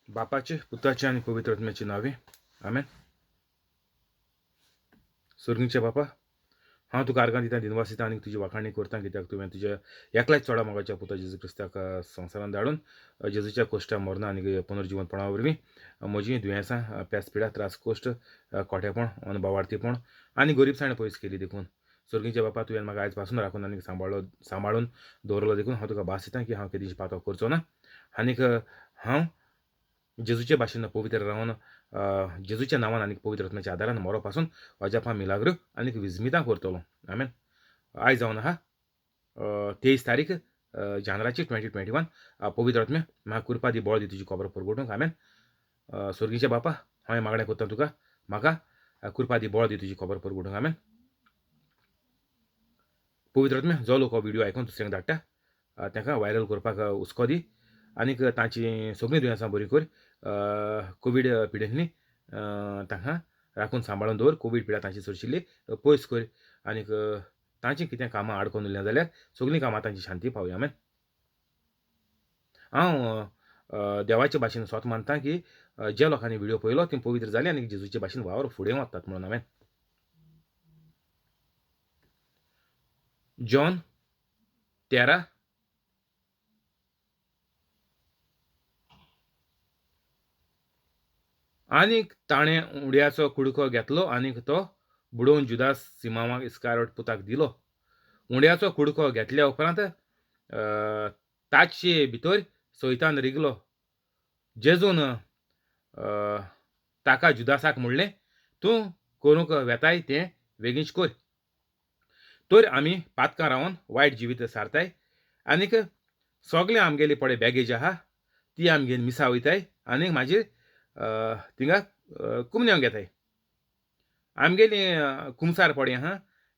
बापाचे, पुताचे आनी पवित्र आत्म्याचे नांवे, आमेन. सर्गींचे बापा, हांव तुका आर्गां दिता, दिनवास दिता आनी तुजी वाखाणी करता, कित्याक तुवें तुज्या एकल्याच चोडा मोगाच्या पुता जेजू क्रिस्ताक संवसारांत धाडून जेजूच्या कोश्टा मरणां आनी पुनर्जिवनपणा वरवीं म्हजीं दुयेंसां, पेस पिडा, त्रास, कोश्ट, कोठेपण, अनभावार्थीपण आनी गरिबसाण पयस केली. देखून सर्गींचे बापा, तुवें म्हाका आयज पासून राखून आनी सांबाळून दवरलो, देखून हांव तुका भास दिता की हांव केदींच पातो करचो ना आनीक हांव जेजूचे भाशेन पवित्र रावन जेजूच्या नांवान आनी पवित्र आत्म्याच्या आदारान मरो पासून अजापां, मिलाग्र आनी विजमितां करतलो. आमेन. आयज जावन आहा 23 तारीख जानेराची 2021. पवित्र आत्म्या, म्हाका कृपा दी, बळ दी तुजी खबर परगटूंक. आमेन. सर्गीच्या बापा, हांवें मागणें करता तुका, म्हाका कृपा दी, बळ दी तुजी खबर परगटूंक. आमेन. पवित्र आत्म्या, जो लोक हो व्हिडियो आयकून दुसऱ्यांक धाडटा तांकां व्हायरल करपाक हुस्को दी आनीक तांची सगळीं दुयेंसां बरीं कर. कोवीड पिडेंतली तांकां राखून सांबाळून दवर. कोवीड पिडा तांची सरशिल्ली पयस कर आनीक तांची कितें कामां आडकोन उरलीं जाल्यार सगळीं कामां तांची शांती पावया. आमेन. हांव देवाचे भाशेन स्वत मानता की ज्या लोकांनी व्हिडियो पळयलो ती पवित्र जाली आनी जेजूचे भाशेन वावर फुडें वतात म्हणून. आमेन. जॉन 13 आनीक ताणें उड्याचो कुडको घेतलो आनीक तो बुडोवन जुदास सिमांवाक इस्कारोट पुताक दिलो. उंड्याचो कुडको घेतल्या उपरांत ताचे भितर सैतान रिगलो. जेजून ताका जुदासाक म्हणलें, तूं करूंक वेताय तें बेगीनच कर. तर आमी पातकां रावन वायट जिवीत सारताय आनीक सगळें आमगेली पळय बॅगेज आहा ती आमगेली मिसा वयताय आनीक मागीर थिंगा कुमन्यांव घेताय. आमगेली कुमसार पडे आहा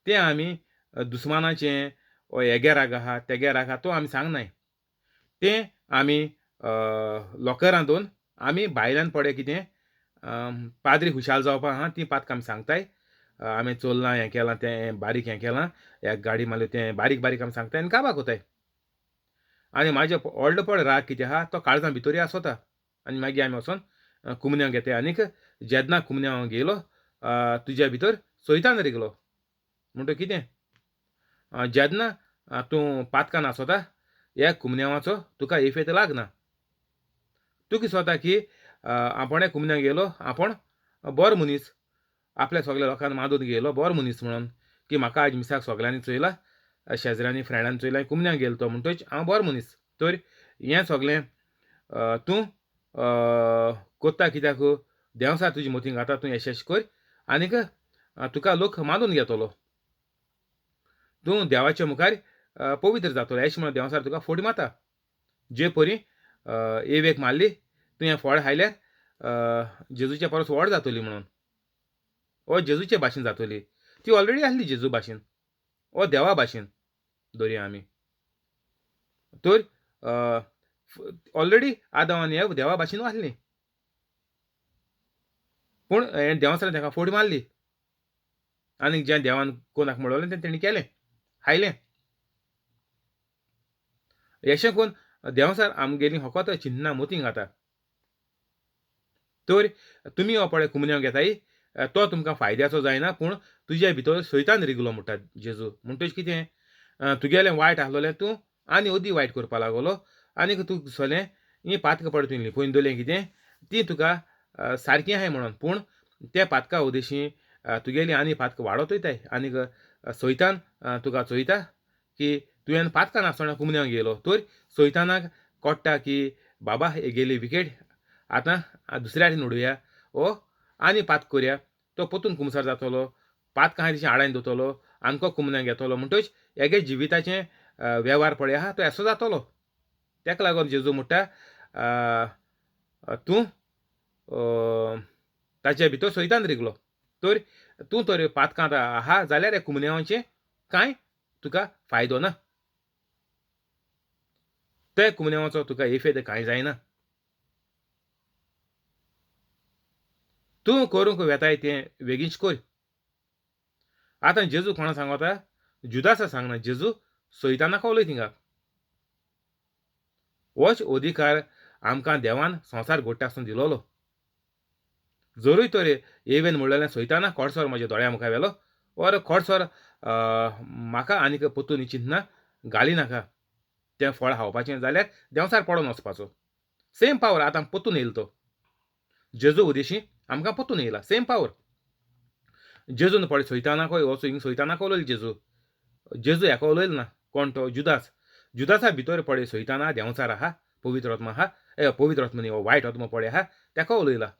तें आमी दुस्मानाचें हेगे राग आहा तेगे राग आहा तो आमी सांगनाय. तें आमी लॉकरां दोन आमी भायल्यान पडे कितें पाद्री खुशाल जावपा आहा ती पातकां आमी सांगताय. आमी चोल्लां हें केलां तें बारीक हें केलां एक गाडी मारली तें बारीक बारीक आमी सांगताय आनी काबार कोताय. आनी म्हाजे व्हडलो पड राग कितें आहा तो काळजां भितरूय आसता आनी मागीर आमी वचोन कुमन्यांव घेताय. आनीक जेन्ना कुमन्यांव घेयलो तुज्या भितर सैतान रिगलो. म्हणटकीर कितें जेन्ना तूं पातकान आसता ह्या कुमन्यांवाचो तुका इफेत लागना. तूं कितें सोदता की आपोणे कुमन्यांव घेयलो आपूण बरो मनीस, आपल्या सगल्या लोकांक मानून घेयलो बरो मनीस म्हणून की म्हाका आयज मिसाक सगल्यांनी चोयला, शेजऱ्यांनी फ्रेंडांनी चोयला, कुमन्यांव गेलो तो म्हणटकीच हांव बरो मनीस. तर हें सगळें तूं कोत्ता कित्याक देंवसार तुजी मतींक घाता, तूं यशेश कर आनीक तुका लोक मानून घेतलो, तूं देवाच्या मुखार पवित्र जातलो. अशें म्हणून देंवसार तुका फोडी मारता. जे परी एवेक मारली तुवें फळ खायल्यार जेजूच्या परस व्हड जातली म्हणून, ओ जेजूचे भाशेन जातली. ती ऑलरेडी आसली जेजू भाशेन ओ देवा भाशेन धरया आमी. तर ऑलरेडी आदांव आनी एव देवा भाशेन आसली, पूण देवासारान ताका फोड मारली आनी जें देवान कोणाक म्हणलें तें तेणी केलें, खायलें. अशें करून देवसार आमगेली फकत चिंतना मतींक घाता. तर तुमी हो पळय कुमन्यांव घेताय तो तुमकां फायद्याचो जायना, पूण तुज्या भितर सैतान रिगलो म्हणटा जेजू. म्हणटकीच कितें तुगेलें वायट आसलेलें तूं आनी अदी वायट करपा लागलो आनीक तूं दिसलें हीं पातकां पळय तुवें लिपोवन दवरलें कितें ती तुका सारकी आहाय म्हणून, पूण त्या पातका उदेशी तुगेली आनी पातकां वाडत वयताय आनीक सैतान तुका चोयता की तुवें पातकां नासतना कुमन्यांव घेयलो. तर सैतानाक कळटा की बाबा हेगेली विकेट आतां दुसऱ्या हातीन उडोवया ओ आनी पात करया, तो परतून कुमसार जातलो, पातकां आहाय तशी आडायन दवरतलो, आमकां कुमन्यांव घेतलो. म्हणटकीच हेगे जिविताचें वेव्हार पळय आहा तो असो जातलो. ताका लागून जेजू म्हणटा तूं ताचे भितर सैतान रिगलो, तर तूं तर पातकांत आहा जाल्यार ह्या कुमन्यांवाचें कांय तुका फायदो ना, ते कुमन्यांवाचो तुका इफेद कांय जायना. तूं करूंक वेताय तें बेगीनच कर. आतां जेजू कोणा सांगता? जुदासा सांगना, जेजू सैतानाक उलयता थिंगा. होच अधिकार आमकां देवान संवसार घडटा आसून दिलोलो. जरूय तर एवेन म्हणलेलें सोयताना कोडसर म्हज्या दोळ्या मुखार व्हेलो or खोडसर म्हाका आनीक परतून चिंतना घाली नाका. तें फळ खावपाचें जाल्यार देंवचार पडोन वचपाचो. सेम पावर आतां परतून येयलो तो जेजू उदेशी आमकां परतून येयला सेम पावर. जेजून पळय सोयतानाकय वचून हिंग सोयतानाक उलयलो जेजू. जेजू हेका उलयलो ना. कोण तो? जुदास. जुदासा भितर पळय सोयताना देंवचार आहा, पवित्र आत्मा आहा, ए पवित्र आत्मा न्ही, हो वायट आत्मा पळय आहा, तेका उलयला.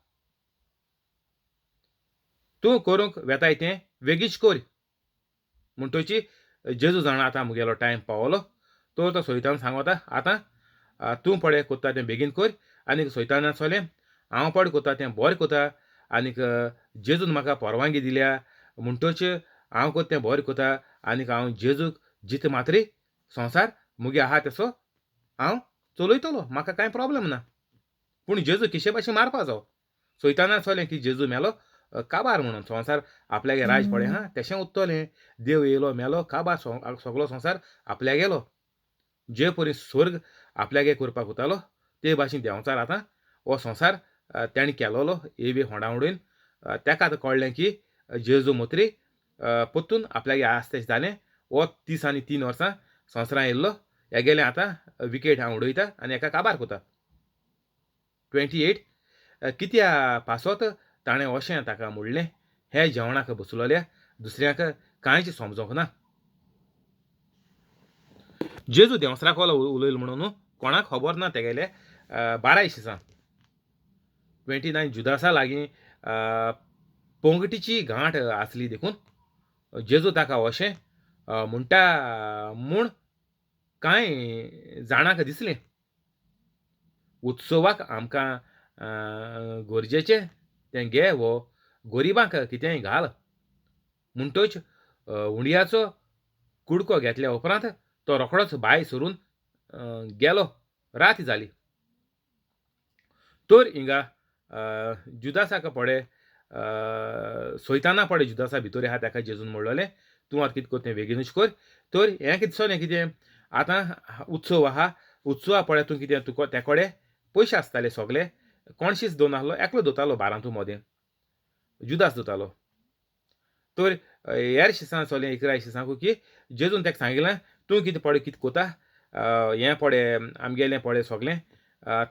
तूं करूंक वेताय तें वेगींच कर. म्हणटची जेजू जाणा आतां मुगेलो टायम पावलो. तो तो सोयतान सांगता आतां तूं पळय कोत्ता तें बेगीन कर. आनीक सोयताना चलें हांव पळय कोत्ता तें बरें कोता आनीक जेजून म्हाका परवानगी दिल्या म्हणटच हांव कोत्ता तें बरें कोता आनीक हांव जेजूक जीत मात्री संवसार मुगे आहा तसो हांव चलयतलो, म्हाका कांय प्रोब्लम ना. पूण जेजू किशे भाशेन मारपा जावो. सोयताना चलें की जेजू मेलो काबार म्हणून संवसार आपल्यागे राज पळय हा तेशें उत्तलें. देव येयलो मेलो काबार सगलो संवसार आपल्या गेलो. जे परी स्वर्ग आपल्यागे करपाक उरतालो ते भाशेन देंवचार आतां हो संवसार तेणें केलोलो एवी होंडा उडोवन तेका आतां कळ्ळें की जेजू मोत्री परतून आपल्यागे आस तेशें जालें. हो 30 आनी 3 वर्सां संवसारां येयल्लो हेगेलें आतां विकेट हांव उडयता आनी हेका काबार कोता. 28 कित्या पासत ताणें अशें ताका म्हणलें हे जेवणाक बसलोल्या दुसऱ्यांक कांयच समजोंक ना. जेजू देंवचाराक उलयलो म्हणून कोणाक खबर ना तेगेले 12 शिसां. 29 जुदासा लागीं पोंगटीची गांठ आसली देखून जेजू ताका अशें म्हणटा म्हूण कांय जाणांक दिसलें. उत्सवाक आमकां गरजेचें तें घे वो गरिबांक कितेंय घाल. म्हणटच उंडयाचो कुडको घेतल्या उपरांत तो रोखडोच भायर सरून गेलो. रात जाली. तर हिंगा जुदासाक पळय सोयताना पळय जुदासा भितर आहा ताका जेजून म्हणलोलें तूं आतां कितें कर तें बेगीनूच कर. तर हें कितें चलें कितें आतां उत्सव आहा, उत्सवा पळय तूं कितें तुका त्या कडेन पयशे आसताले सगले, कोणशीच दोन आहलो एकलो दोतालो बारांतू मोदें जुदास दोतालो. तर हेर शिसां चलें 11 शिसांकू की जेजून ताका सांगिल्लें तूं कितें पळय कितें कोता हें पळय आमगेलें पळय सगलें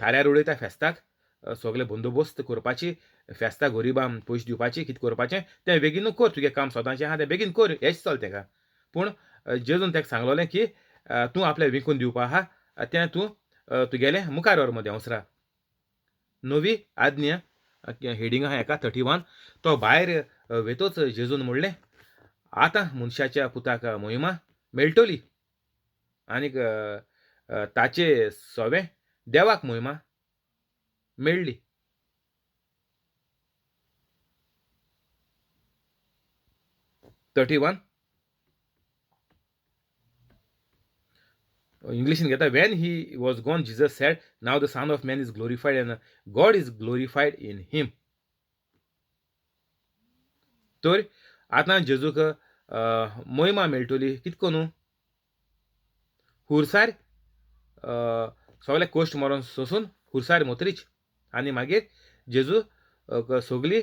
थाऱ्यार उडयता फेस्ताक सगलें बंदोबस्त करपाची फेस्ता गरिबांक पयशे दिवपाची कितें करपाचें तें बेगीनू कर, तुगें काम सदांचें आहा तें बेगीन कर हेंच चल तेका. पूण जेजून ताका सांगलोलें की तूं आपलें विकून दिवपा आहा तें तूं तुगेलें मुखार व्हर मदें वसरा. नवी आज्ञा हेडींग आहा हेका 31. तो भायर वेतोच जेजून म्हणलें आतां मनशाच्या पुताक मोहिमा मेळटली आनीक ताचे सवें देवाक मोहिमा मेळ्ळी. 31 इंग्लिशीन घेता. When he was gone Jesus said now the son of man is glorified and God is glorified in him. तर आतां जेजूक मोहिमा मेळटली कित करून हुरसार सगळे कश्ट मरोन सोसून हुरसार मोत्रीच आनी मागीर जेजू सगली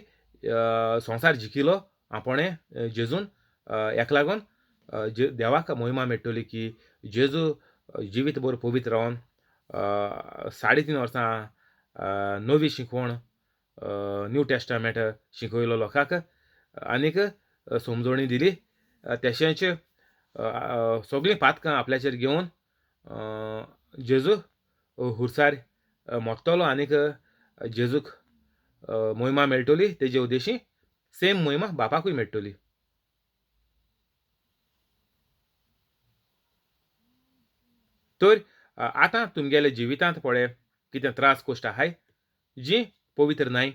संवसार जिखिलो आपणें जेजून. हेका लागून देवाक मोहिमा मेळटली की जेजू जिवीत भर पवित्र रावन 3.5 वर्सां नवी शिकवण न्यू टेस्टामेंट शिकयलो लोकांक आनीक समजोणी दिली. तशेंच सगळीं पातकां आपल्याचेर घेवन जेजू हुरसार मोडटलो आनीक जेजूक मोहिमा मेळटली. तेजे उद्देशी सेम मोहिमा बापाकूय मेळटली. तर आतां तुमगेले जिवितांत पळय कितें त्रास कश्ट आहाय जीं पवित्र नाय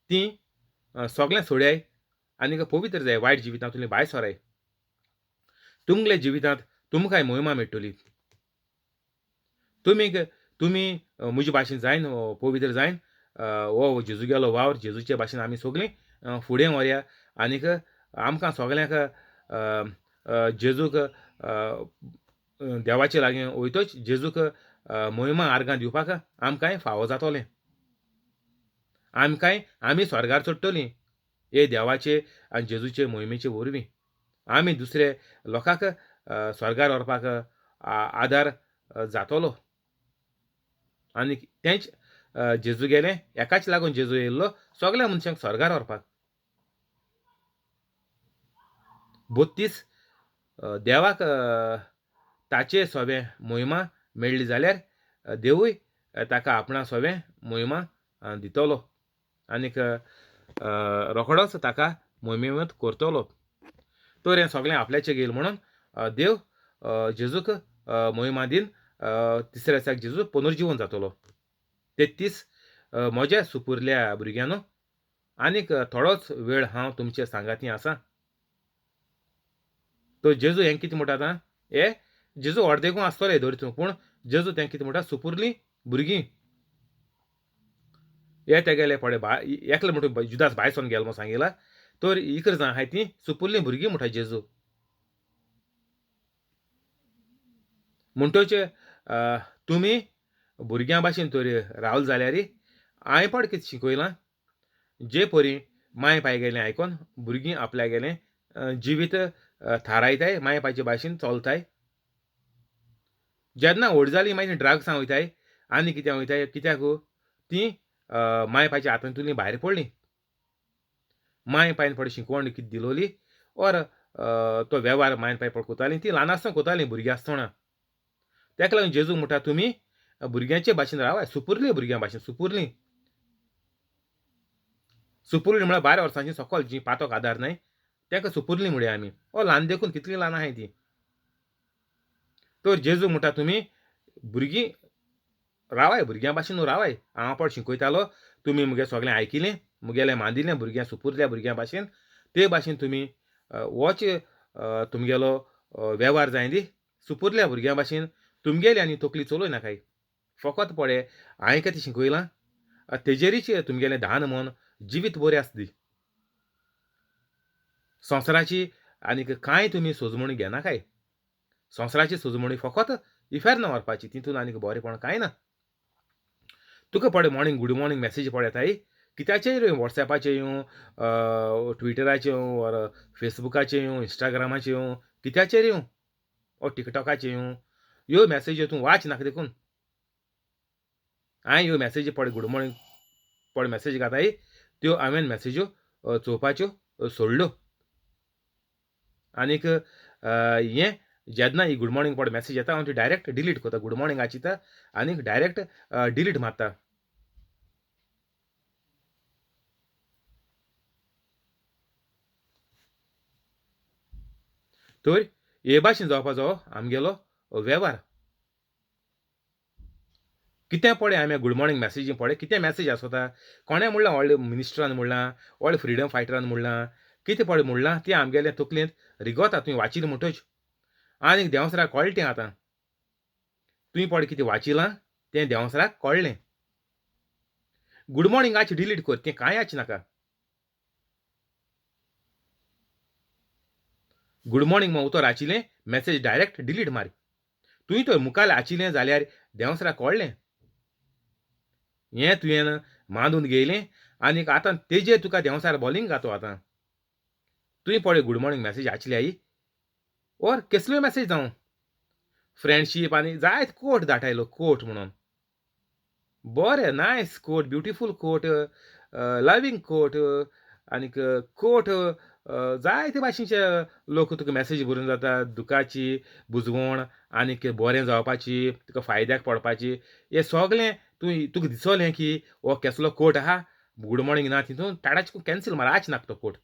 तीं सगळें सोडयाय आनीक पवित्र जाय वायट जिवितांतली भायर सराय. तुमगेले जिवितांत तुमकांय मोहिमा मेळटली. तुमी म्हजे भाशेन जायन पवित्र जायन हो जेजू गेलो वावर जेजूचे भाशेन आमी सगळीं फुडें व्हरया आनीक आमकां सगल्यांक जेजूक देवाचे लागीं वयतच जेजूक मोहिमा आर्गां दिवपाक आमकांय फावो जातोलें. आमकांय आमी स्वर्गार चडटलीं हे देवाचे आनी जेजूचे मोहिमेचे वरवीं. आमी दुसरे लोकांक स्वर्गार व्हरपाक आदार जातलो. आनी तेंच जेजू गेलें एकाच लागून जेजू येयल्लो सगल्या मनशांक स्वर्गार व्हरपाक. 32 देवाक ताचे सोबें मोहिमा मेळ्ळी जाल्यार देवूय ताका आपणा सोबें मोहिमा दितलो आनीक रोखडोच ताका मोहिमेवंत करतलो. तर हें सगळें आपल्याचें घेयल म्हणून देव जेजूक मोहिमा दीन तिसऱ्या दिसाक जेजू पुनर्जिवन जातलो. 33 म्हज्या सुपुरल्या भुरग्यांनो, आनीक थोडोच वेळ हांव तुमचे सांगाती आसा. तर जेजू हें कितें म्हणटा आतां, हे जेजू अर्देकून आसतले धर तूं, पूण जेजू तें कितें म्हणटा, सुपुरलीं भुरगीं हे तेगेले पळय एकले म्हणटा जुदास भायर सोन गेलो म्हूण सांगिला, तर इकरा जाण आहाय तीं सुपुरलीं भुरगीं म्हणटा जेजू. म्हणटोच तुमी भुरग्यां भाशेन तर रावले जाल्यार हांवें पड कितें शिकयलां, जे परी माय पाय गेलें आयकोन भुरगीं आपल्या गेलें जिवीत थारायताय, माय पायचे भाशेन चलताय. जेन्ना व्हड जालीं मागीर ड्रग्सां वयताय आनी कित्याक वयताय, कित्याक तीं माय पायच्या हातांतुलीं भायर पडलीं. माय पायन पड शिकवण कितें दिलोली और तो वेव्हार मायन पाय पड कोतालीं, तीं ल्हान आसतना कोतालीं भुरगीं आसतना. तेका लागून जेजू म्हणटा तुमी भुरग्यांचे भाशेन रावाय, सुपुरलीं भुरग्यां भाशेन, सुपुरलीं. सुपुरलीं म्हळ्यार 12 वर्सांची सकल जीं पातोक आदार न्हय ताका सुपुरलीं म्हणया आमी. ओ ल्हान देखून कितलीं ल्हान आहाय तीं. तर जेजू म्हणटा तुमी भुरगीं रावाय, भुरग्यां भाशेन न्हू रावाय. हांव पड शिकयतालो, तुमी मुगे सगळें आयकिलें, मुगेलें मांदिलें भुरग्यां सुपुरल्या भुरग्यां भाशेन, ते भाशेन तुमी वच तुमगेलो वेव्हार जाय दी सुपुरल्या भुरग्यां भाशेन तुमगेली आनी तकली चलोय नाकाय. फकत पळय हांवें कितें शिकयलां तेजेरीच तुमगेलें धान मन जिवीत बरें आसता दी. संवसाराची आनीक कांय तुमी सोजमणी घेनाकाय. संवसाराची सोजमणी फकत इफेर्न व्हरपाची, तितून आनीक बरेंपण कांय ना. तुका पळय मॉर्निंग गूड मॉर्निंग मॅसेज पळयताय कित्याचेर येवं, वॉट्सॅपाचेर येवं, ट्विटराचेर येवं, ऑर फेसबुकाचेर येवं, इंस्टाग्रामाचेर येवं, कित्याचेर येवं, ऑर टिकटॉकाचेर येवं, ह्यो मॅसेज्यो तूं वाच नाका देखून. हांवें ह्यो मॅसेजी पळय गूड मॉर्निंग पळय मॅसेज घाताय त्यो हांवें मॅसेज्यो चोवपाच्यो सोडल्यो. आनीक हें जेन्ना ही गूड मॉर्निंग पळय मॅसेज येता हांव ती डायरेक्ट डिलीट करता. गूड मॉर्निंग आचिता आनीक डायरेक्ट डिलीट मारता. तर हे भाशेन जावपाचो आमगेलो वेव्हार. कितें पळय आमी गूड मॉर्निंग मॅसेजी पळय कितें मॅसेज आसता, कोणें म्हणलां, व्हडल्या मिनिस्टरान म्हणलां, व्हडल्या फ्रिडम फायटरान म्हणलां, कितें पळय म्हणलां तें आमगेले तकलेंत रिगोता. तुवें वाचिलें म्हणटच आनीक देंवसराक कळ्ळें तें. आतां तुवें पळय कितें वाचिलां तें देंवसराक कळ्ळें. गूड मॉर्निंग आच डिलीट कर, तें कांय आच नाका. गूड मॉर्निंग म्हूण उतर आशिल्लें मॅसेज डायरेक्ट डिलीट मार. तुवें तर मुखार आशिल्लें जाल्यार देंवसराक कळ्ळें हें तुवें मांदून घेयलें आनीक आतां तेजेर तुका देंवसार बॉलिंग घातो. आतां तुवें पळय गूड मॉर्निंग मॅसेज आशिल्ली आई ओर केसल्यो मॅसेज जावं, फ्रेंडशीप आनी जायत कोट धाटायलो कोट म्हणून, बरें nice quote, beautiful quote, loving quote आनीक कोट जायते भाशेचे लोक तुका मॅसेज बरोवन जाता, दुखाची बुजवण आनीक बरें जावपाची, तुका फायद्याक पडपाची, हें सगलें तूं तुका दिसलें की हो केसलो कोट आहा, गूड मॉर्निंग ना तितून टाडाच कॅन्सील मार, आच नाका तो कोट.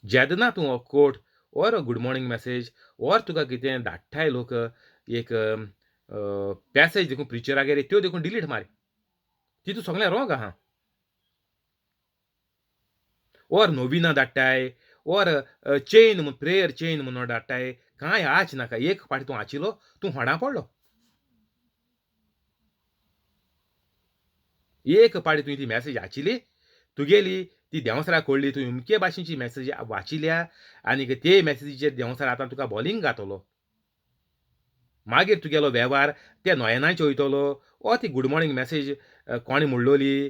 जेन्ना तूं हो quote or good morning message or तुका कितें धाडटाय लोक एक पॅसेज देखून प्रिचरागेर त्यो देखून डिलीट मार, तितून सगळें रोंग आहा. ओर नोविना धाडटाय ओर चेन म्हूण प्रेयर चेन म्हणून धाडटाय, कांय आच नाका. एक फावटी तूं आचिलो तूं होडा पडलो, एक फावटी तुवें ती मॅसेज आचिली तुगेली ती देंवसराक कळ्ळी, तुवें अमके भाशेची मॅसेज वाचिल्या आनीक ते मॅसेजीचेर देंवसर आतां तुका बॉलिंग घातलो. मागीर तुगेलो वेव्हार त्या नोयनाचेर वयतलो वो ती गूड मॉर्निंग मॅसेज कोणें म्हणलोली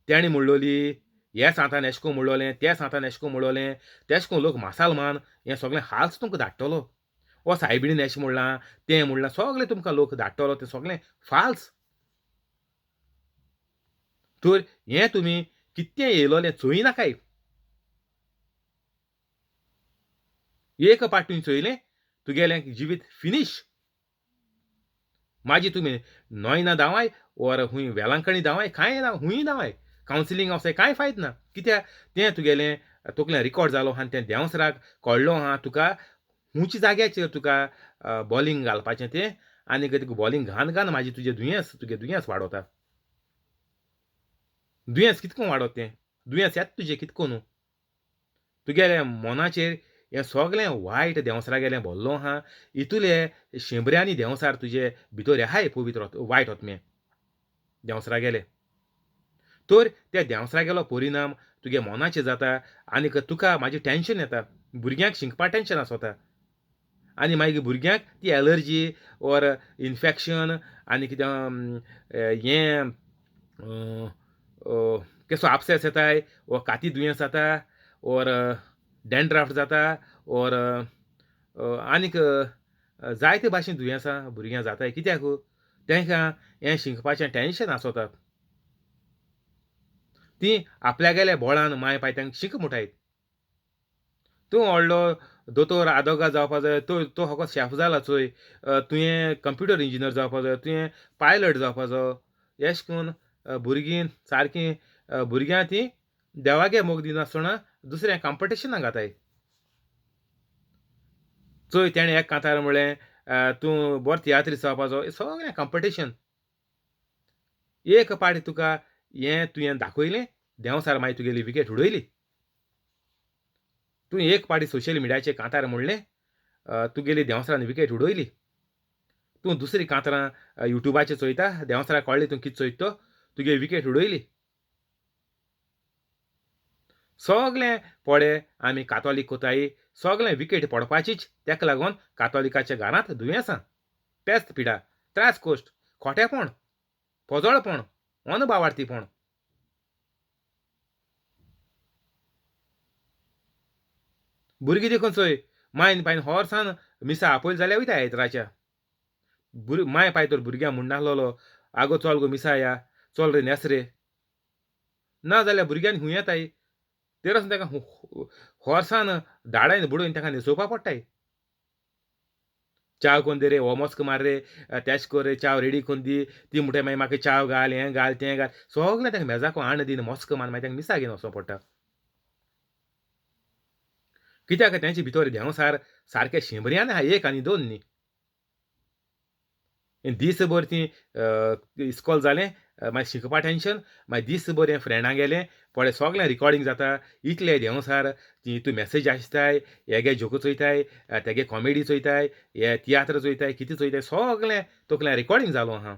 तेणें म्हणलोली ह्या सांतान एशें कोन्न म्हणलोलें त्या सांतान एशें कोन्न म्हणलोलें तेशें कोन्न लोक मासाल मान हें सगलें हाल्स तुमकां धाडटलो वो सायबिणीन एशें म्हणलां तें म्हणलां सगलें तुमकां लोक धाडटलो तें सगलें फाल्स. तर हें तुमी कितें येयलोलें चोय नाकाय. एक पाट तुवें चोयलें तुगेलें जिवीत फिनीश. मागीर तुमी नोयना धांवाय ओर हूंय वेलांकणी धांवाय कांय ना हूंय धांवाय कावन्सिलींग वचोय कांय फायद ना. कित्याक तें तुगेलें तकलें रिकॉर्ड जालो आहा आनी तें देंवसराक कळ्ळो आहा तुका खुंयच्या जाग्याचेर तुका बॉलींग घालपाचें तें आनी तुका बॉलींग घान घान मागीर तुजें दुयेंस तुगें दुयेंस वाडोता. दुयेंस कितको वाडोता तें दुयेंस येता तुजें कितको न्हू. तुगेल्या मनाचेर हें सगलें वायट देंवसरागेलें भरलो आहा इतुले शेंबऱ्यांनी देंवसार तुजे भितर आहाय पवित्र वायट आत्मे देंवसरागेले. तर त्या देंवसरागेलो परिणाम तुगे मनाचेर जाता आनी तुका मागीर टेंशन येता. भुरग्यांक शिकपा टेंशन आसता आनी मागीर भुरग्यांक ती एलर्जी ओर इन्फेक्शन आनी कितें हें केसो आपसेस येताय वो काती दुयेंस जाता ओर डॅन्ड्रफ जाता ओर आनीक जायते भाशेन दुयेंसां भुरग्यांक जाताय. कित्याक तांकां हें शिकपाचें टेंशन आसता. तीं आपल्यागेल्या बोळान माय पाय तांकां शीक म्हणटाय. तूं व्हडलो दोतोर आदोगाद जावपा जाय, तूं तूं फकत शेफ जाला चोय, तुवें कंप्युटर इंजिनियर जावपा जाय, तुवें पायलट जावपा जायो. एशें करून भुरगीं सारकीं भुरग्यां तीं देवागे मोग दिनासतना दुसऱ्या कॉम्पिटिशनाक घाताय. चोय तेणें एक कांतार म्हणलें तूं बरो तियात्रीस्त जावपा जायो. सगळें कॉम्पिटिशन. एक पाटी तुका हें तुवें दाखयलें देंवसार मागीर तुगेली विकेट उडयली. तूं एक पाटी सोशल मिडियाचेर कांतार म्हणलें तुगेली देंवसरान विकेट उडयली. तूं दुसरी कांतारां युट्यूबाचेर चोयता देंवसराक कळ्ळें तूं कितें चोयता तो तुगे विकेट उडयली. सगलें पडे आमी कातोलीक कोताय सगलें विकेट पडपाचीच. तेका लागून कातोलिकाच्या घरांत दुयेंसां पेस्त पिडा त्रास कोश्ट खोटेपण पोजोळपण अनभावार्थीपण. भुरगीं देखून चोय मायन पायन होरसान मिसा आपयलें जाल्यार वयता आयतराच्या. माय पाय तर भुरग्यांक म्हणनासलेलो आगो चल गो मिसा या चल रे न्हेस रे. ना जाल्यार भुरग्यांनी खूंय येताय तेरस ताका होरसान दाडायन बुडोवन ताका न्हेसोवपा पडटाय. च्याव कोन्न दी रे, हो मस्क मार रे, तेश कोर रे, च्याव रेडी कोन्न दी. ती म्हणटाय मागीर म्हाका च्याव घाल हें घाल तें घाल सगलें ताका मेजाको हाण दीन मस्क मार मागीर तांकां मिसा घेवन वचों पडटा. कित्याक तेंचे भितर देंवसार सारकें शेंबऱ्यान आहा एक आनी दोन न्ही. दीसभर तीं इस्कोल जालें मागीर शिकपा टेंशन मागीर दीसभर हें फ्रेंडां गेलें पळय सगलें रिकॉर्डिंग जाता. इतले देंवसार ती तूं मॅसेज आसताय हेगे जोको चोयताय तेगे कॉमेडी चोयताय हे तियात्र चोयताय कितें चोयताय सगलें तकल्यान रिकॉर्डिंग जालो आहा.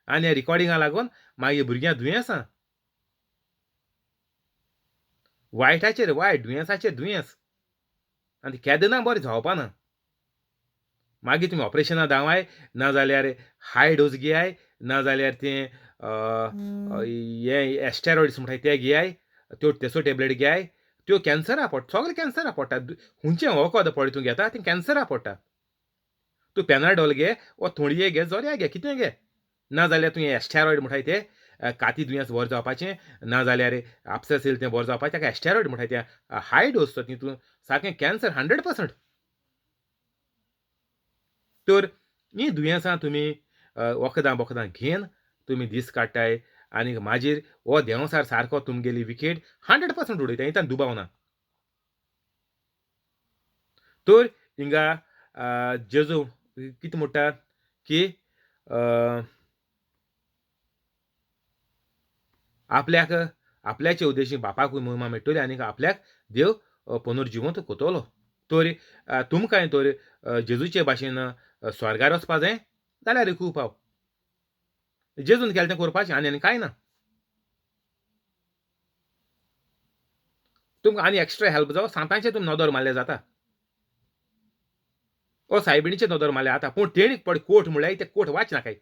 आनी ह्या रिकॉर्डिंगा लागून मागीर भुरग्यांक दुयेंसां वायटाचेर वायट दुयेंसाचेर दुयेंस आनी केन्ना बरें जावपा ना. मागीर तुमी ऑपरेशनां धांवाय ना जाल्यार हाय डोस घेयाय ना जाल्यार तें हें एस्टेरॉयड्स म्हणटाय ते घेयाय त्यो तेसो टेबलेट घेयाय त्यो कॅन्सरा पडटा. सगळें कॅन्सरा पडटा. खुंयचें वखद पळय तूं घेता तें कॅन्सरा पडटा. तूं पेनाडोल घे वो थोडये घे जोऱ्या घे कितें घे ना जाल्यार तुवें एस्टेरॉयड म्हणटाय ते काती दुयेंस बरें जावपाचें ना जाल्यार आपसेस येयलें तें बरें जावपाचें ताका एस्टेरॉयड म्हणटाय तें हाय डोस तो तितून सारकें कॅन्सर 100%. तर हीं दुयेंसां तुमी वखदां बोखदां घेवन तुमी दीस काडटाय आनी मागीर हो देंवसार सारको तुमगेली विकेट 100% उडयता हितून दुबाव ना. तर हिंगा जेजू कितें म्हणटा की आपल्याक आपल्याचे उद्देशी बापाकूय महिमा मेळटली आनी आपल्याक देव पुनर्जिवंत कोतलो. तर तुमकांय तर जेजूचे भाशेन स्वर्गार वचपा जाय जाल्यार एकू पाव जेजून केलें तें करपाचें आनी आनी कांय ना. तुमकां आनी एक्स्ट्रा हेल्प जावं सांतांचेर तुमी नदर मारल्यार जाता. ओ सायबिणीचे नदर मारल्या आतां, पूण तेणी पड कोट म्हणल्यार ते कोट वाच नाकाय.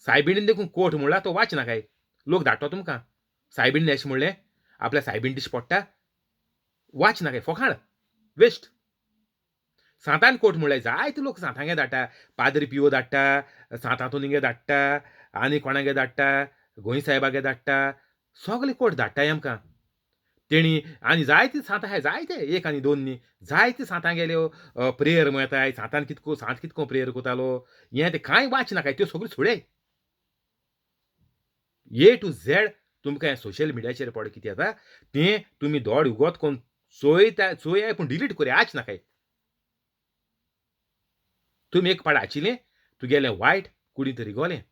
सायबिणीन देखून कोट म्हणला तो वाच नाकाय, लोक धाडटो तुमकां. सायबिणीन अशें म्हणलें, आपल्या सायबीण दिश्टी पडटा, वाच नाकाय, फोखाण वेस्ट. सांतान कोट म्हणल्यार जायते लोक सांतांगे धाडटा, पाद्री पियो धाडटा, सांतांतोनीगे धाडटा, आनी कोणागे धाडटा, गोंय साहेबागे धाडटा, सगले कोट धाडटाय आमकां तेणी. आनी जायते सांतां आहाय, जायते, एक आनी दोन न्ही, जायते सांतां गेल्यो प्रेयर मेळटाय. सांतान कितको सांत कितको प्रेयर करतालो हें तें कांय वाच नाकाय, त्यो सगळ्यो सोडय. ए टू झॅड तुमकां हें सोशल मिडियाचेर पड कितें येता तें तुमी दोड उगत करून चोयता, चोयाय, पूण डिलीट करया, आच नाकाय. तुमी एक पाड आशिल्लें तुगेलें वायट कुडींत रिगोलें,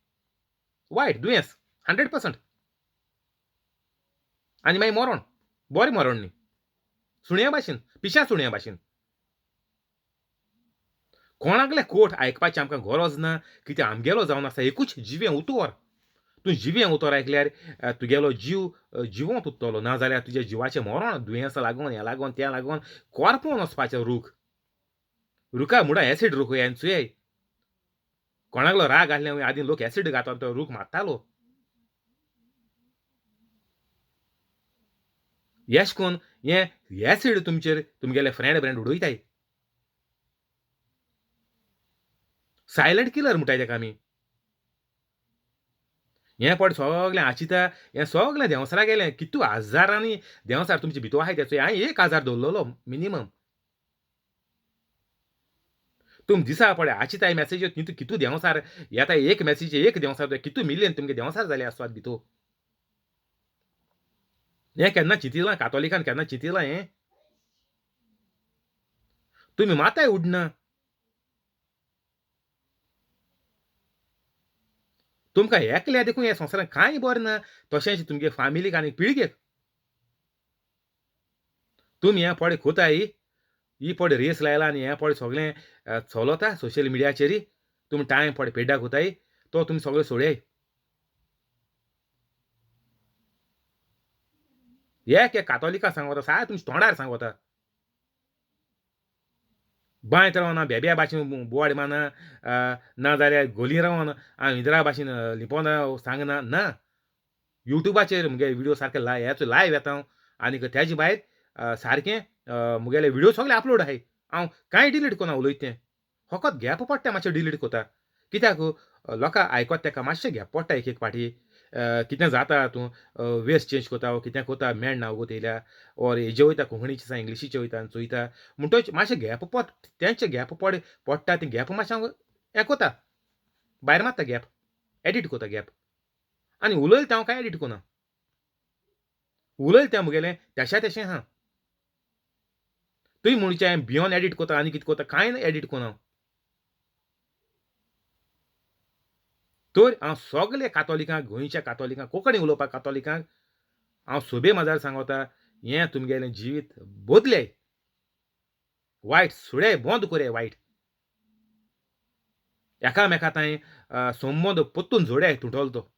वायट दुयेंस 100%, आनी मागीर मरोण, बरें मरोण न्ही, सुण्या भाशेन, पिश्या सुण्या भाशेन. कोणाकले कोट आयकपाचें आमकां गरज ना, कित्याक आमगेलो जावन आसा एकूच जिवें उतोर. तूं जिवें उतोर आयकल्यार तुगेलो जीव जिवोंत उरतलो, ना जाल्यार तुज्या जिवाचें मरोण, दुयेंसां लागून, हें लागून, तें लागून कोरपोवन वचपाचें. रूख रुखा मुडा एसीड रूख हें चोय, कोणाकलो राग आसल्यार आदीं लोक एसीड घातालो, तो रूख मारतालो. येश कोन हें एसीड तुमचेर तुमगेले फ्रेंड ब्रेंड उडयताय, सायलंट किलर म्हणटाय तेका आमी. हें पड सगळें आचिता, हें सगळें देंवसरा गेलें, कितू हजारांनी देंवसार तुमचे भितर आहाय तेचो हांवें 1000 दवरलेलो मिनिमम. तुम दिसा पडे आचिताय मॅसेज तितू कितू देंवसार येता, एक मॅसेज एक देंवसार कितू मिलियन तुमगे देंवसार जाले आसतात भितर. हें केन्ना चिंतिलां कातोलिकान, केन्ना चिंतिलां हें? तुमी माताय उडना. तुमकां एकल्या देखून ह्या संवसारांत कांय बरें ना, तशेंच तुमगे फामिलीक आनी पिळगेक. तुमी हें पळय कोताय, ही पळय रेस लायला आनी हें पळय सगळें चलता सोशल मिडियाचेर, तुमी टायम पळय पेड्ड्याक कोताय, तो तुमी सगळें सोडयाय. एक एक कातोलिका सांगता, सारकें तुमच्या तोंडार सांगता, बांयत रावना, बेब्या भाशेन बोवाड मारना, ना जाल्यार गोली रावन हांव इंद्रा भाशेन लिपोना सांगना ना. युट्यूबाचेर मुगे व्हिडियो सारके हेचो लायव येता हांव, आनी तेजे भायर सारकें मुगेले व्हिडियो सगळे अपलोड आहाय, हांव कांय डिलीट करना उलयता तें, फकत गॅप पडटा मातशें डिलीट करता, कित्याक लोकां आयकता तेका मातशें गॅप पडटा एक एक फाटी. कितें जाता तूं वेस चेंज करता वो कितें करता, मेळना वगत येयल्या, ओर हेजे वयता कोंकणीचे सा इंग्लिशीचे वयता आनी चोयता, म्हणटच मातशें गॅप पड, तेंचे गॅप पड पडटा, तें गॅप मातशें हांव हें करता, भायर मारता गॅप, एडीट करता गॅप, आनी उलयता तें हांव कांय एडीट करना, उलयता तें मुगेलें तशें तशें आहा. तुवें म्हणचें हांवें भियोन एडीट करता आनी कितें करता, कांय एडीट करना हांव. तर हांव सगळे कातोलिकांक, गोंयच्या कातोलिकांक, कोंकणी उलोवपाक कातोलिकांक हांव सोबे माजार सांगता, हें तुमगेलें जिवीत बदले, वायट सुडे बंद करे, वायट एकामेका तांय संबंद परतून जोडे तुटलो तो,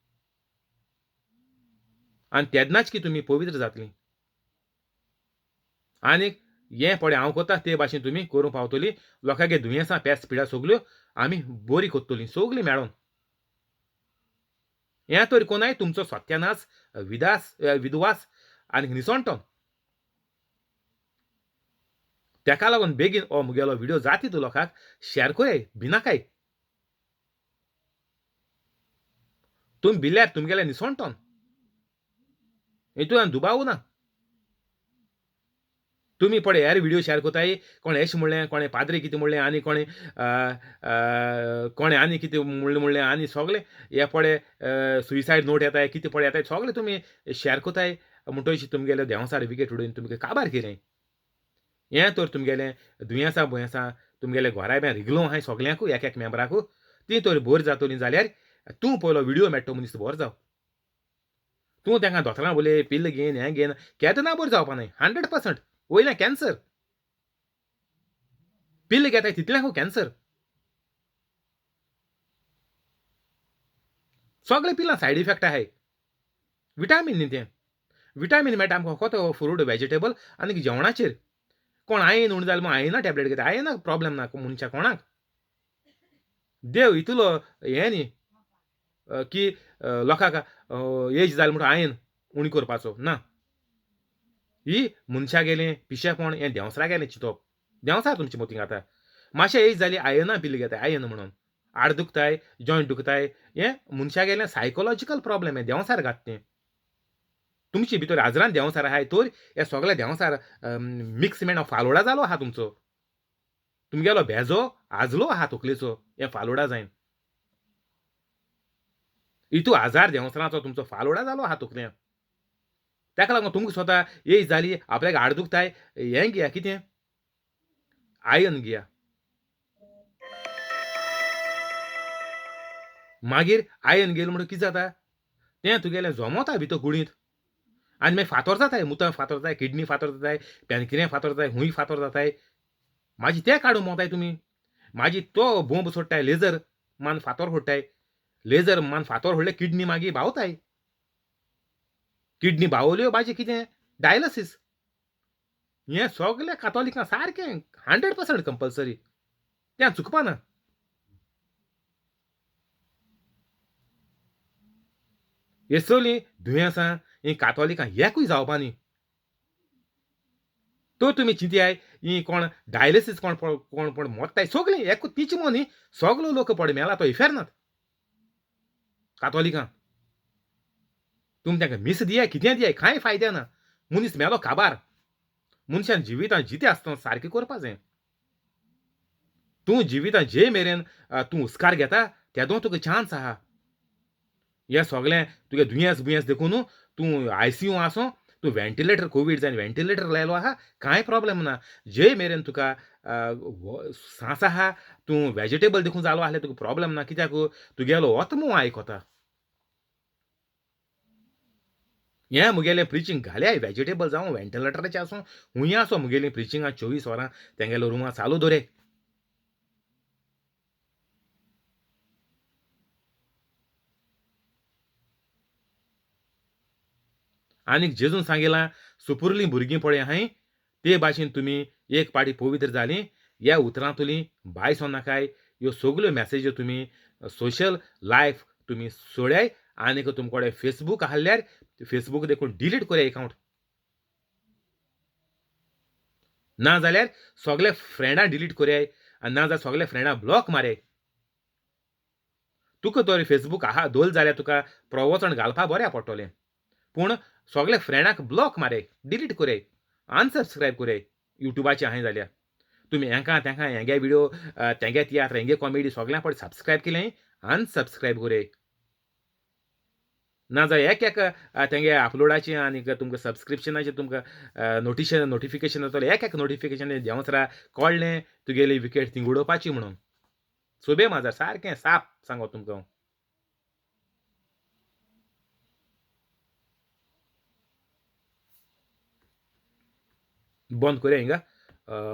आनी तेन्नाच की तुमी पवित्र जातली. आनी हें पळय हांव करता ते भाशेन तुमी करूंक पावतली. लोकांगे दुयेंसां पेस पिडा सगल्यो आमी बरी करतलीं सगलीं मेळोन. हें तर कोणाय तुमचो सत्यानाश, विदास, विद्वास आनी निसणटो. तेका लागून बेगीन हो मुगेलो व्हिडियो जाती तूं लोकांक शेअर करय, भिनाकाय. तुमी भिल्यार तुमगेलें निसणटोन, हितून दुबाव ना. तुमी पळय हेर व्हिडियो शेअर करताय, कोणें अशें म्हणलें, कोणें पाद्री कितें म्हणलें, आनी कोणें कोणें आनी कितें म्हणलें म्हणलें, आनी सगळें हे पळय सुसायड नोट येताय, कितें पळय येताय, सगळें तुमी शेअर करताय. म्हणटकीच तुमगेले देंवसार विकेट उडोवन तुमगे काबार केलें. हें तर तुमगेलें दुयेंसां बुयेंसां तुमगेले घरा बी रिगलो आहाय सगल्यांकू, एक एक मेंबराकू, ती तर बरी जातली जाल्यार तूं पयलो व्हिडियो मेळटा मनीस बरो जाव. तूं तांकां दोतोरां उलय, पिल्ल घेन, हें घेन, केन्ना बरें जावपा न्हय, 100% वयल्यान कॅन्सर, पिल्ल घेताय तितल्यांकू कॅन्सर, सगळे पिल्लां सायड इफेक्ट आहाय. विटामीन न्ही तें, विटामीन मेळटा आमकां फकत फ्रूट व्हेजिटेबल आनी जेवणाचेर. कोण आयन उणें जालें म्हूण आयना टॅबलेट घेता, आयना प्रॉब्लेम ना मनशाक कोणाक. देव इतलो हें न्ही की लोकांक एज जाली म्हणून आयन उणी करपाचो ना. ही मनशागेलें पिशेपण, हें देंवचारागेलें चिंतप. देंवचार तुमचे मतींक आता. मातशें एज जाली आयना बिल घेताय, आयन म्हणून आड दुखताय, जॉयंट दुखताय, हें मनशागेलें सायकोलॉजिकल प्रॉब्लेम, हें देंवचार घात तें. तुमचे भितर आजरान देंवचार आहाय तर हे सगळे देंवचार मिक्स मेण फालोडा जालो आहा तुमचो. तुमगेलो भेजो आजलो आहा तकलेचो, हें फालोडा जायन. इतू आजार देंवचाराचो तुमचो फालोडा जालो आहा तकल्यान. ताका लागून तुमकां स्वता एज जाली आपल्याक हाड दुखताय, हें घेया कितें आयन घेया. मागीर आयन घेयलें म्हणटकीर कितें जाता, तें तुगेलें जमोता भितर कुडींत आनी मागीर फातोर जाताय, मुतां फातोर जाताय, किडनी फातोर जाताय, पॅनक्रिया फातोर जाताय, हुंय फातोर जाताय. मागीर तें काडून मोताय तुमी. मागीर तो बोंब सोडटाय, लेजर मान फातोर फोडटाय, लेजर मान फातोर फोडले किडनी मागीर बावताय, किडनी बावल्यो मागीर कितें डायलसीस. हें सगळें कातोलिकां सारकें 100% कंपल्सरी, तें चुकपा ना. हे सगळीं दुयेंसां हीं कातोलिकां एकूय जावपा न्ही. तर तुमी चिंतयाय ही कोण डायलिसीस कोण कोण कोण मोत्ताय सगळीं एकूच तिची मो न्ही, सगलो लोक पड मेला तो इफेर्नात कातोलिकां. तुमी तांकां मीस दियाय कितें दियाय कांय फायदे ना. मनीस मेलो काबार. मनशान जिवितान जितें आसतना सारकें करपा जाय. तूं जिवितान जे मेरेन तूं हुस्कार घेता तेदो तुका चान्स आहा. हें सगळें तुगे दुयेंस बुयेंस देखून तूं आयसीयू आसूं, तूं व्हेंटिलेटर कोवीड जावन व्हेंटिलेटर लायलो आहा, कांय प्रॉब्लेम ना. जे मेरेन तुका सांस आहा, तूं वेजिटेबल देखून जालो आसल्यार तुका प्रॉब्लेम ना. कित्याक तुगेलो आत्मो आयकता. हें म्हगेलें प्रिचींग घाल्याय वेजिटेबल जावं व्हेंटिलेटराचें आसूं हुंय आसूं, म्हगेलीं प्रिचिंगां 24 वरां तेंगेलो रुमां चालू दवरे. आनीक जेजून सांगिलां सुपुरलीं भुरगीं पळय आहाय ते भाशेन तुमी एक पाटी पवित्र जालीं ह्या उतरांतुलीं भायसो नाकाय. ह्यो सगल्यो मॅसेज्यो तुमी सोशल लायफ तुमी सोड्याय. आनीक तुमचे कडेन फेसबूक आहल्यार फेसबूक देखून डिलीट करया एकावंट, ना जाल्यार सगळे फ्रेंडां डिलीट करयाय आनी ना जाल्यार सगळे फ्रेंडां ब्लॉक मारयाय. तुका तर फेसबूक आहा दोल जाल्यार तुका प्रवचन घालपा बऱ्या पडटलें, पूण सगळे फ्रेंडाक ब्लॉक मारय, डिलीट करय, अनसबस्क्रायब करय युट्यूबाचेर आहाय जाल्यार. तुमी हेंका तेंका हेगे विडियो तेंगे तियात्र हेंगे कॉमेडी सगळ्यां पळय सबस्क्रायब केलें अनसबस्क्रायब करय. ना जाल्यार एक एक तेंगे अपलोडाचें आनी तुमकां सबस्क्रिप्शनाचें तुमकां नोटिफिकेशन येतलें, एक एक नोटिफिकेशन देंवचारा कळ्ळें तुगेली विकेट थिंग उडोवपाची म्हणून. सोबे माजार सारकें साप सांगो तुमकां हांव. बंद करया हिंगा,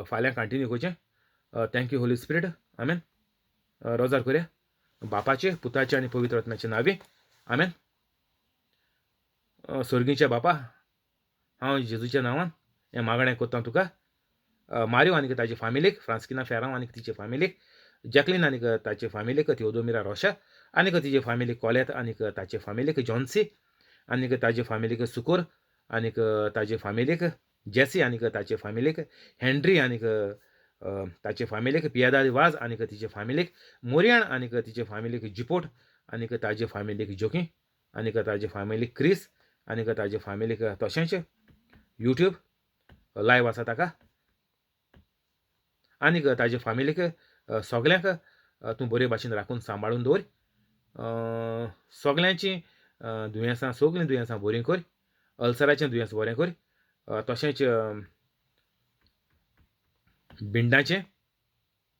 फाल्यां कंटिन्यू करचें. Thank you Holi spirit, आमेन. रोजार करया बापाचे पुताचे आनी पवित्र आत्म्याचे नांवी, आमेन. स्वर्गीच्या बापा, हांव जेजूच्या नांवान हें मागणें करता तुका. मारियो आनी ताचे फामिलीक, फ्रांस्किना फेरांव आनी तिचे फामिलीक, जॅकलीन आनी ताचे फामिलीक, थियोदोमिरा रोशा आनी तिचे फामिलीक, कॉलेत आनी ताचे फामिलीक, जॉन्सी आनी ताचे फामिलीक, सुकोर आनी ताचे फामिलीक, जेसी आनी ताचे फामिलीक, हेनरी आनी ताचे फामिलीक, पियादा वाज आनी तिचे फामिलीक, मोरियाण आनी तिचे फामिलीक, जिपोट आनी ताचे फामिलीक, जोकी आनी ताचे फामिलीक, क्रिस आनी ताचे फामिलीक, तशेंच युट्यूब लायव आसा ताका आनी ताजे फामिलीक सगल्यांक तूं बरे भाशेन राखून सांबाळून दवर. सगल्यांचीं दुयेंसां सगलीं दुयेंसां बरीं कर, अल्सराचें दुयेंस बरें कर, तशेंच बिंडाचें,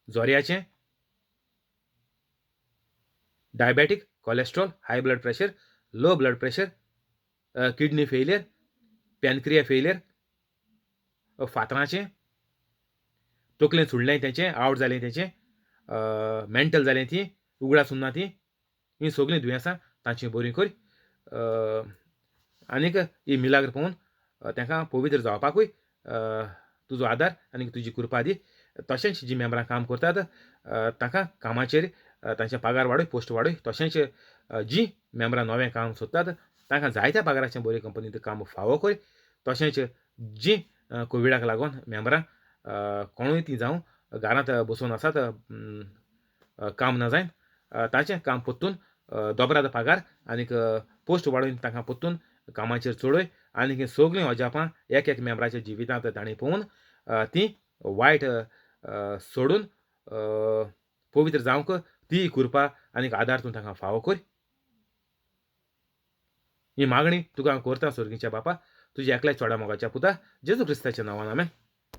जोऱ्याचें, diabetic, cholesterol, high blood pressure, low blood pressure, kidney failure, pancreas failure, फातरांचें, तकलें सुडलें तेंचें, आवट जालें तेंचें, मेंटल जालें ती, उगडास उरना ती, हीं सगलीं दुयेंसां तांचीं बरीं कर. आनीक ही मिलाग्र पळोवन तांकां पवित्र जावपाकूय तूं तुजो आदार आनी तुजी कृपा दी. तशेंच जीं मेंबरां काम करतात तांकां कामाचेर तांचे पगार वाडय, पोस्ट वाडय. तशेंच जीं मेंबरां नवें काम सोदतात तांकां जायत्या पगाराचें बऱ्यो कंपनींत काम फावो कर. तशेंच जीं कोविडाक लागून मेंबरां कोणूय तीं जावं घरांत बसून आसात, काम ना जायन, तांचें काम परतून दोबराद पगार आनीक पोस्ट वाडोवन तांकां परतून कामाचेर चडय. आनीक हीं सगळीं अजापां एक एक मेंबराच्या जिवितांत तांणी पळोवन तीं वायट सोडून पवित्र जावंक ती कृपा आनीक आदार तूं तांकां फावो कर. ही मागणी तुका हांव करता, सर्गीच्या बापा, तुज्या एकल्या चोडा मोगाच्या पुता जेजू क्रिस्ताच्या नांवान, आमेन.